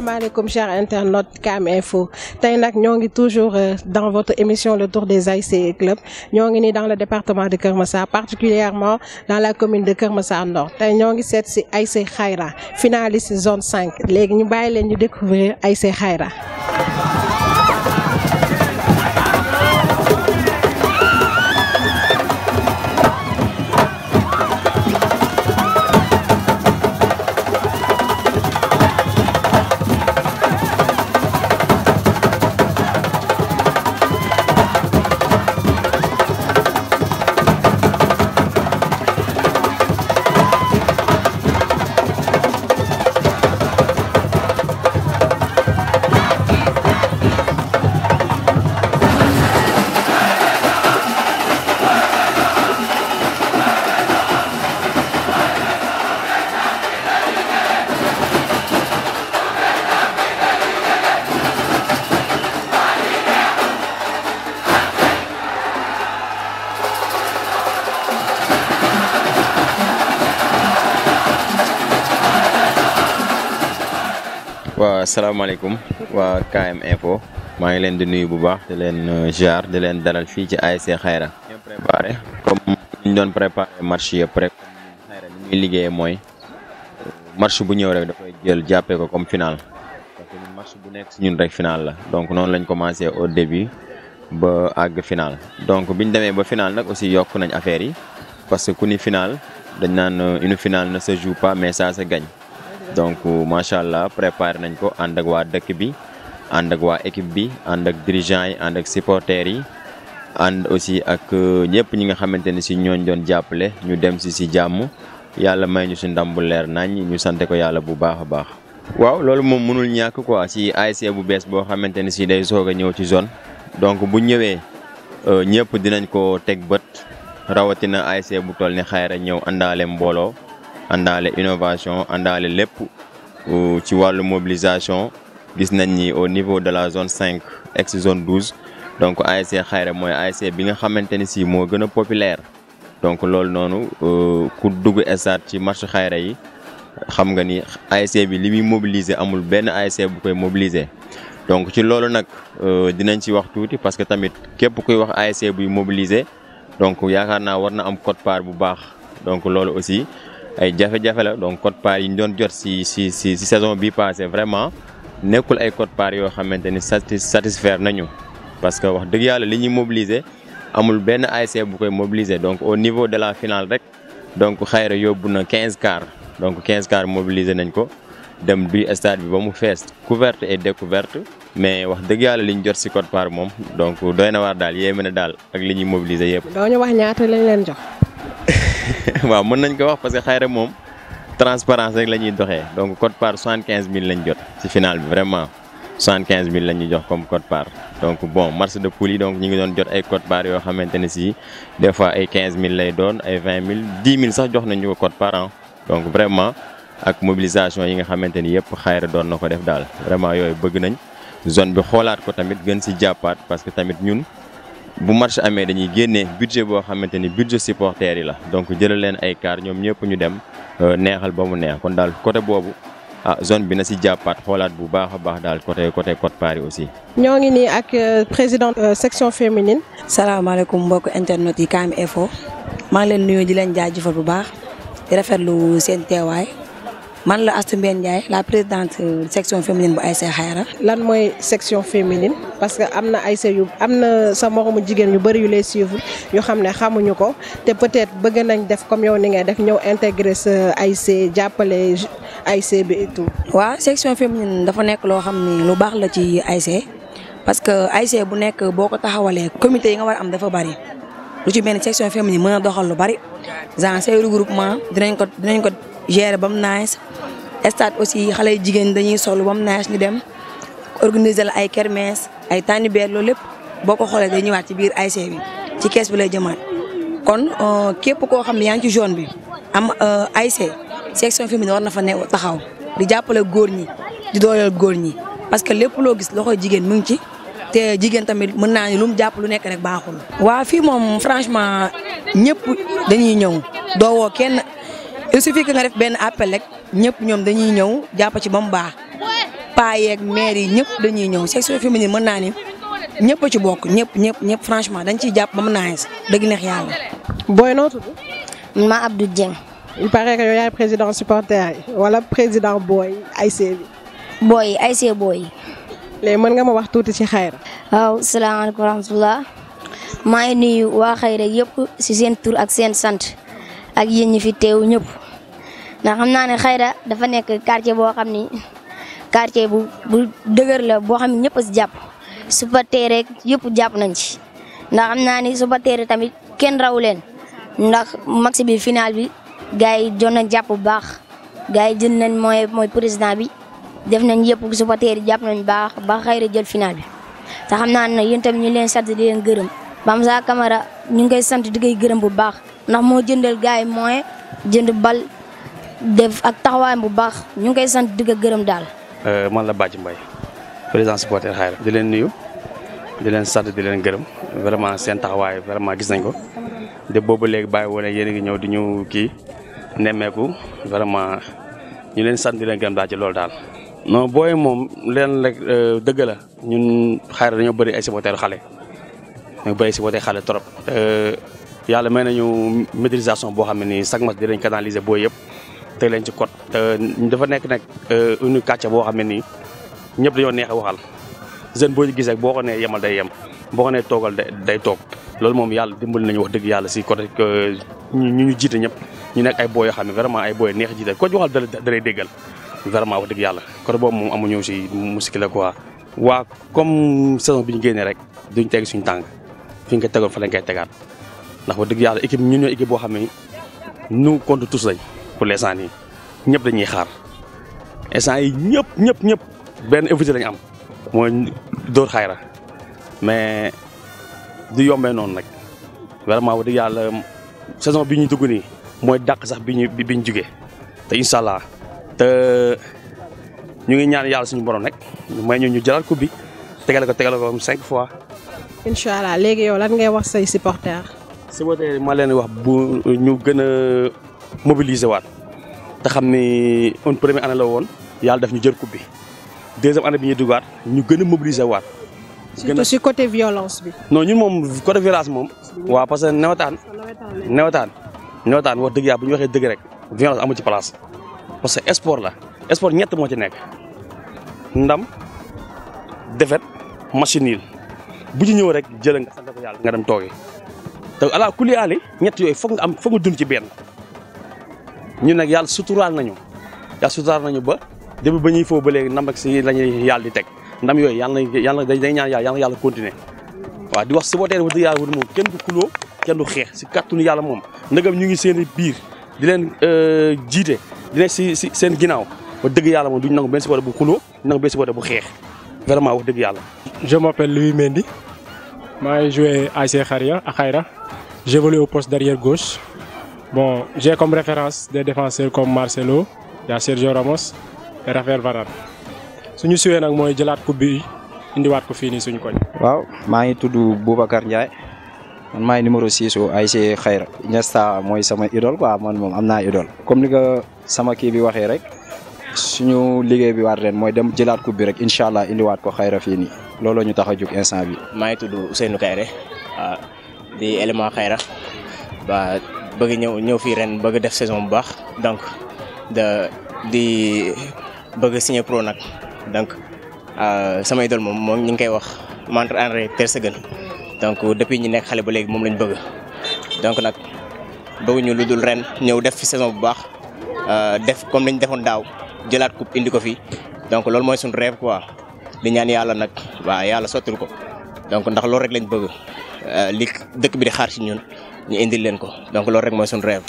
salaamaaleykum chers internautes KM Info tey nag ñoo ngi toujours dans votre émission le tour des ASC et clubs ñoo ngi nii dans le département de Keur Massar particulièrement dans la commune de Keur Massar Nord tey ñoo ngi seet si ASC Khayra finaliste zone 5 léegi ñu bàyyi leen ñu découvrir ASC Khayra. waaw asalaamaaleykum waa KM Info maa ngi leen di nuyu bu baax di leen jaar di leen dalal fii ci ASC Khayra. ñu préparé comme ñu doon préparé match yëpp rek comme Khayra ni ñuy liggéeyee mooy match bu ñëw rek dafay jël jàppee ko comme final parce que match bu nekk si ñun rek final la donc noonu lañ commencé au début ba àgg final. donc biñ demee ba final nag aussi yokk nañ affaire yi parce que ku ni final dañ naan une finale ne se joue pas mais ça se gagne. donc macha allah préparé nañ ko ànd ak waa dëkk bi ànd ak waa équipe bi ànd ak dirigeants yi ànd ak supporters yi ànd aussi ak ñëpp ñi nga xamante ne si ñooñ doon jàppale ñu dem si jàmm yàlla may ñu si ndam bu leer nañ ñu sante ko yàlla bu baax a baax. waaw loolu moom mënul ñàkk quoi si ASC bu bees boo xamante ne si day soog a ñëw ci zone donc bu ñëwee ñëpp dinañ ko teg bët rawatina ASC bu toll ni Khayra ñëw àndaale mbooloo. àndaale innovation àndaale lépp ci wàllu mobilisation gis nañ ni au niveau de la zone 5 ex zone 12 donc ASC Khayra mooy ASC bi nga xamante ni si moo gën a populaire donc loolu noonu ku dugg stade ci match Khayra yi xam nga ni ASC bi li muy mobiliser amul benn ASC bu koy mobiliser. donc ci loolu nag dinañ ci wax tuuti parce que tamit képp kuy wax ASC buy mobiliser donc yaakaar naa war na am quote-part bu baax donc loolu aussi. ay jafe-jafe la donc quote-part yi ñu doon jot si saison bi passé vraiment nekkul ay quote-part yoo xamante ni satisfaire nañu parce que wax dëgg yàlla li ñuy mobiliser amul benn ASC bu koy mobiliser donc au niveau de la finale rek donc Khayra yóbbu na 15 quarts donc 15 quarts mobiliser nañ ko dem du stade bi ba mu fees couverte et découverte mais wax dëgg yàlla li ñu jot si quote-part moom donc doy na waar daal yéeme na daal ak li ñuy mobiliser yëpp. doo ñu wax ñaata lañ leen jox. waaw mën nañ ko wax parce que Khayra moom transparence rek la ñuy doxee donc quote-part 75000 lañ jot ci final bi vraiment 75000 la ñuy jox comme quote-part. donc bon match de poule yi donc ñu ngi doon jot ay quote-part yoo xamante ne si des fois ay 15000 lay doon ay 20000 10000 sax jox nañu ko quote-part donc vraiment ak mobilisation yi nga xamante ni yëpp Khayra doon na ko def daal vraiment yooyu bëgg nañ zone bi xoolaat ko tamit gën ci jàppaat parce que tamit ñun. bu match amee dañuy génnee budget boo xamante ni budget supporters yi la donc jëlal leen ay car ñoom ñëpp ñu dem neexal ba mu neex kon daal côté boobu zone bi na si jàppaat xoolaat bu baax a baax daal côté quote-part yi aussi. ñoo ngi nii ak présidente section féminine. salaamaaleykum mbokk internet yi KM Info maa ngi leen nuyu di leen jaajëfal bu baax di rafetlu seen teewaay man la Astou Mbène Ndiaye la présidente section féminine bu ASC Khayra. lan mooy section féminine parce que am na ASC yu am na sa moromu jigéen yu bëri yu lay suivre yoo xam ne xamuñu ko te peut-être bëgg nañ def comme yow ni ngay def ñëw intégrer sa ASC jàppale ASC bi et tout. waaw section féminine dafa nekk loo xam ni lu baax la ci ASC parce que ASC bu nekk boo ko taxawalee comité yi nga war a am dafa bari lu ci benn section féminine mën a doxal lu bari genre say regroupement dinañ ko gérer ba mu nice stade aussi xale yu jigéen dañuy solo ba mu nice ñu dem organiser la ay kermesse ay tànnibeer loolu lépp boo ko xoolee day ñëwaat ci biir ASC bi ci kees bi lay jëmaat kon képp koo xam ne yaa ngi ci zone bi am ASC section féminine war na fa ne taxaw di jàppale góor ñi di dooleel góor ñi parce que lépp loo gis loxo jigéen mu ngi ci te jigéen tamit mën naa ni lu mu jàpp lu nekk rek baaxul. waa fii moom franchement ñëpp dañuy ñëw doo woo kenn il suffit que nga def benn appel rek ñëpp ñoom dañuy ñëw jàpp ci ba mu baax paa yeeg maire yi ñëpp dañuy ñëw section féminine mën naa ni ñëpp a ci bokk ñëpp franchement dañ ciy jàpp ba mu naaj dëgg neex yàlla. booy noo tudd. ma Abdou Dieng. il paraît que yow yaay président supporter yi wala président booy ASC bi. booy yi ASC booy yi. léegi mën nga ma wax tuuti ci Xayra. waaw salaamaaleykum wa rahmatulah maa ngi nuyu waa Xayra yëpp si seen tur ak seen sant ak yéen ñi fi teew ñëpp ndax xam naa ne Xayra dafa nekk quartier boo xam ni quartier bu dëgër la boo xam ne ñëpp a si jàpp supporter rek yëpp jàpp nañ ci ndax xam naa ni supporter tamit kenn raw leen ndax match bi final bi gars yi doon nañ jàpp bu baax gars yi jël nañ mooy président bi def nañ yëpp supporter yi jàpp nañ baax ba Xayra jël final bi te xam naa ne yéen tamit ñu leen sant di leen gërëm Bamsa Camara ñu ngi koy sant di koy gërëm bu baax ndax moo jëndal gars yi moyen jënd bal def ak taxawaayam bu baax ñu ngi koy sant di ko gërëm daal. man la Badji Mbaye président supporter Xayra di leen nuyu di leen sant di leen gërëm vraiment seen taxawaay vraiment gis nañ ko de boobu léegi bàyyi wala yéen a ngi ñëw di ñu kii nemmeeku vraiment ñu leen sant di leen gërëm daal ci loolu daal. non booy moom leen rek dëgg la ñun Xayra dañoo bëri ay supporter xale dañoo bëri ay supporter xale trop yàlla may nañu maîtrisation boo xam ne nii chaque match dinañ canaliser booy yëpp teg leen ci code dafa nekk nag une quartier boo xam ne nii ñëpp dañoo neex a waxal jeune boo ci gisee boo ko nee yemal day yem boo ko nee toogal day toog loolu moom yàlla dimbali nañu wax dëgg yàlla si côté ñu jiite ñëpp ñu nekk ay booy yoo xam ne vraiment ay booy neex a jiite ko ci waxal da lay déggal vraiment wax dëgg yàlla côté boobu moom amuñu si musique la quoi. waa comme saison bi ñu génnee rek duñ teg suñu tànk fi ñu ko tegoon fa lañ koy tegaat ndax wax dëgg yàlla équipe ñun ñoo équipe boo xam ne nous contre tous lañ pour l'instant nii ñëpp dañuy xaar instant yi ñëpp benn invité lañu am mooy dóor Xayra mais du yombee noonu nag vraiment wax dëgg yàlla saison bi ñu dugg nii mooy dàq sax bi ñu jugee te incha allah te ñu ngi ñaan yàlla suñu borom rek may ñu jëlaat coupe bi tegale ko 5 fois. incha allah léegi yow lan ngay wax say supporters. supporters ma leen wax bu ñu gën a mobiliser waat te xam ni une première année la woon yàlla def ñu jël coupe bi deuxième année bi ñuy duggaat ñu gën a mobiliser waat. surtout si côté violence bi. non ñun moom côté violence moom. waaw parce que nawetaan wax dëgg yàlla bu ñu waxee dëgg rek violence amu ci place parce que sport la sport ñett moo ci nekk ndam défaite match nul bu ci ñëw rek jël nga sant ko yàlla nga dem tooge te ala kulli aali ñett yooyu foog nga dund ci benn ñun nag yàlla suturaal nañu ba depuis ba ñuy foofu ba léegi ndam ak si la ñuy yàlla di teg ndam yooyu yàlla day ñaan yàlla continuer waaw di wax supporter wax dëgg yàlla moom kenn du xuloo kenn du xeex si kàttanu yàlla moom ndegam ñu ngi seen biir di leen jiite di nekk si seen ginnaaw wax dëgg yàlla moom duñ nangu benn supporter bu xuloo nangu benn supporter bu xeex vraiment wax dëgg yàlla. Je m'appelle Louis Mendy maa joué ASC Xayra j'évolue au poste d'arrière gauche bon j'ai comme référence des défenseurs comme Marcelo y a Sergio Ramos et Raphaël Varane suñu suwee nag mooy jëlaat coupe bi indiwaat ko fii nii suñu koñ. waaw maa ngi tudd Boubacar Ndiaye man maay numéro 6 au ASC Xayra Iniesta mooy sama idole quoi man moom am naa idole comme ni ko sama kii bi waxee rek suñu liggéey bi waat ren mooy dem jëlaat coupe bi rek incha allah indiwaat ko Xayra fii nii looloo ñu tax a jóg instant bi maa ngi tudd Ousseynou Kayre di élément Xayra ba bëgg ñëw fii ren bëgg def saison bu baax donc di bëgg signer pro nag donc sama idole moom ñu ngi koy wax Marc-André ter Stegen donc depuis ñu nekk xale ba léegi moom lañ bëgg donc nag bëgguñu lu dul ren ñëw def fi saison bu baax def comme lañ defoon daaw jëlaat coupe indi ko fii donc loolu mooy suñu rêve quoi di ñaan yàlla nag waaw yàlla sottil ko donc ndax loolu rek lañ bëgg li dëkk bi di xaar ci ñun ñu indil leen ko donc loolu rek mooy suñu rêve.